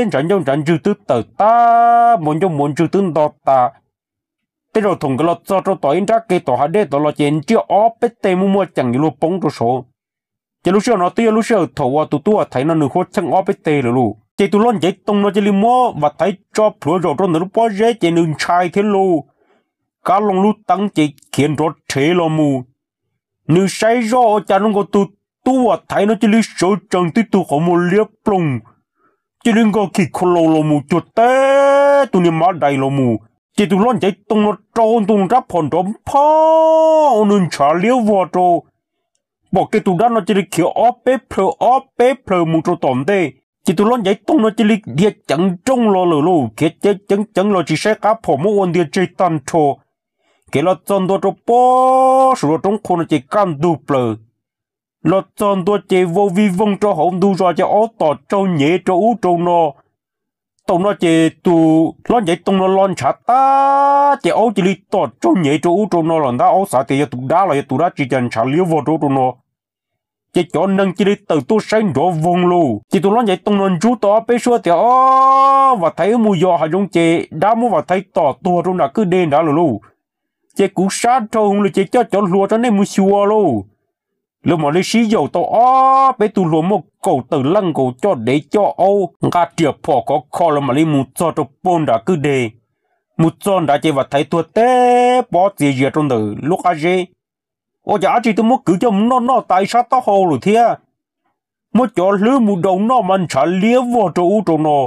ntshav ncauj ntshav ntswg twb tawm tag, npuas ncauj npuas ntswg twb nto tas. Tej zaum thaum nkawd los txog rau tom ib nrab ke tom hav dej tod los ces ntsiaj ob peb teg muaj muaj ceem yuav luag poob rau saud. Ces lub sij hawm no twb yog lub sij hawm thaum uas tus tub Vam Thaiv no nws huab cheej ob peb teg lawm lauj. Ces tus hlob Ncaiv Toog no cia li muab Vam Thaiv tso plhuav zaum rau ntawm lub pob zeb ces nws ntshai thiab lauj. Kav loo lub teeb ces khiav nrov rhev los mus. Nws saib zoj ua cas zoo nkaus tus tub Vam Thaiv no cia li sawv tsees tib tug qhov muag liab ploog, cia li nkag khim kho laus los mus cuag teb tus niag mab dais los mus. Ces tus hlob Ncaiv Toog no rau ntu rab phom nrov nphoo ua nws ntshav liab vog rau. Pom kiag tus dab no cia li khiav ob peb plhaw ob peb plhaw mus rau tom ntej. Ces tus hlob Ncaiv Toog no cia li dhia ceev nrooj los lawm lauj, khiav ceev ceev ceev los tsis saib qab phom, muab ua ntiag tseg tag nrho. Khiav los txog ntua rau pob saum zos Roob Qhua no ces kaj ntug plaws. Los txog ntua ces vau vij voog rau hauv ntug zos ces aub tom tsaug nyem rau ub rau no. Thaum no ces tus hlob Ncaiv Toog no lo ntshav tag ces aub cia li tom tsaug nyem rau ub rau no los ntag, aub xav tias yog tus dab los yog tus dab tsi cas ntshav liab vog rau ub rau no. Ces cov neeg cia li tawm tuaj saib nrov voog lauj. Ces tus hlob Ncaiv Toog no ntsub tau ob peb suab tias, Ob, Vam Thaiv wb mus yos hav zoov ces dab muab Vam Thaiv tom tuag rau nram kwj deg nrad lawm lauj. Ces kuv sab dhau hwv lawm ces coj cov hluas rau nej mus xyuas lauj. Lawv mam li sib yaum tau ob peb tug hluas muaj kaum tawm leej nkaus coj dev coj aub nqa riam phom khov kho, lawv mam li mus txog rau puag nram kwj deg. Mus txog nrad ces Vam Thaiv tuag teb pob txias zias rau ntawm lub qab zeb. Ua cas dab tsi twb muab kwv coj mus noj noj tas ib sab taub hau lawm thiab. Muab cov hlwb mus daus noj mas ntshav liab vog rau ub rau no.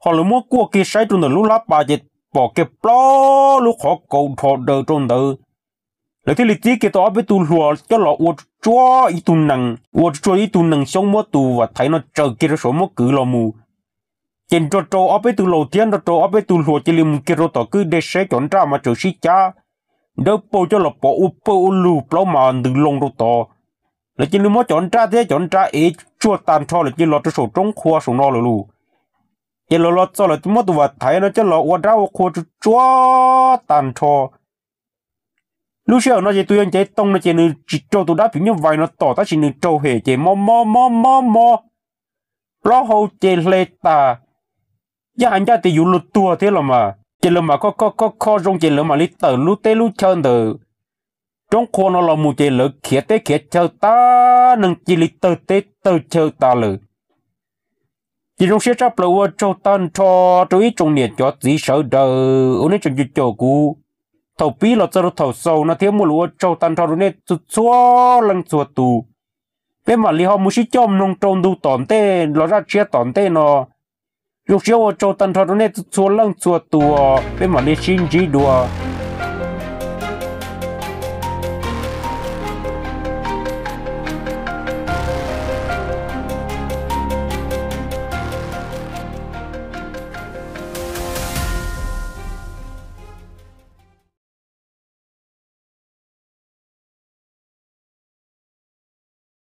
Ho lawv muab kuaj kiag saib rau ntawm lub hlab pas ces pom kiag plaub lub qhov kaus dhos daws rau ntawd. Lawv thiaj li txib kiag tau ob peb tug hluas coj los ua tsuag tsuag ib tug nees, ua tsuag tsuag ib tug nees xyoob, muab tus Vam Thaiv no tsaws kiag rau saum muab kwv los mus. Ces nrog rau ob peb tug laus thiab nrog rau ob peb tug hluas cia li mus kiag rau tom kwj deg saib cov nraj mas tseem sib cab dawb paug coj los pov ua pawg ua lug, plaub mas ntws loo rau tod. Lawv cia li muab cov nraj thiab cov nra ev tsuag tag nrho lawm cia li los rau saum roob qhua saum no lawm lauj. Ces lawv los txog lawv muab tus Vam Thaiv no coj los ua dab ua qhua tsuag tsuag tag nrho. Lub sij hawm no ces tus yawg Ncaiv Toog no ces nws tsis raug tus dab phim nyuj vais no tom, tab sis nws raug hem ces mob mob mob mob mob, plaub hau ces hle tas, yaj hais ncaj tias yuav luag tuag thiab los mas. Ces lawv mam kho kho kho zoo ces lawv mam li tawm lub teb lub chaw ntawm roob qhua no los mus ces lawv khiav teb khiav chaw tas, neeg cia li tawg teb tawg chaw tas lawm. Ces zoo siab tshaj plaws ua tsaug tag nrho rau ib tsoom niam cov txiv sawv daws uas nej tseem caum caum kuv thaum pib los txog rau thaum xaus no thiab muaj lus ua tsaug tag nrho rau nej txhua txhua leej txhua tus. Peb mam li ho mus sib coj mloog rau ntu tom ntej los zaj tshiab tom ntej no. Zoo siab ua tsaug tag nrho rau nej txhua leej txhua tus, peb mam li sib ntsib dua.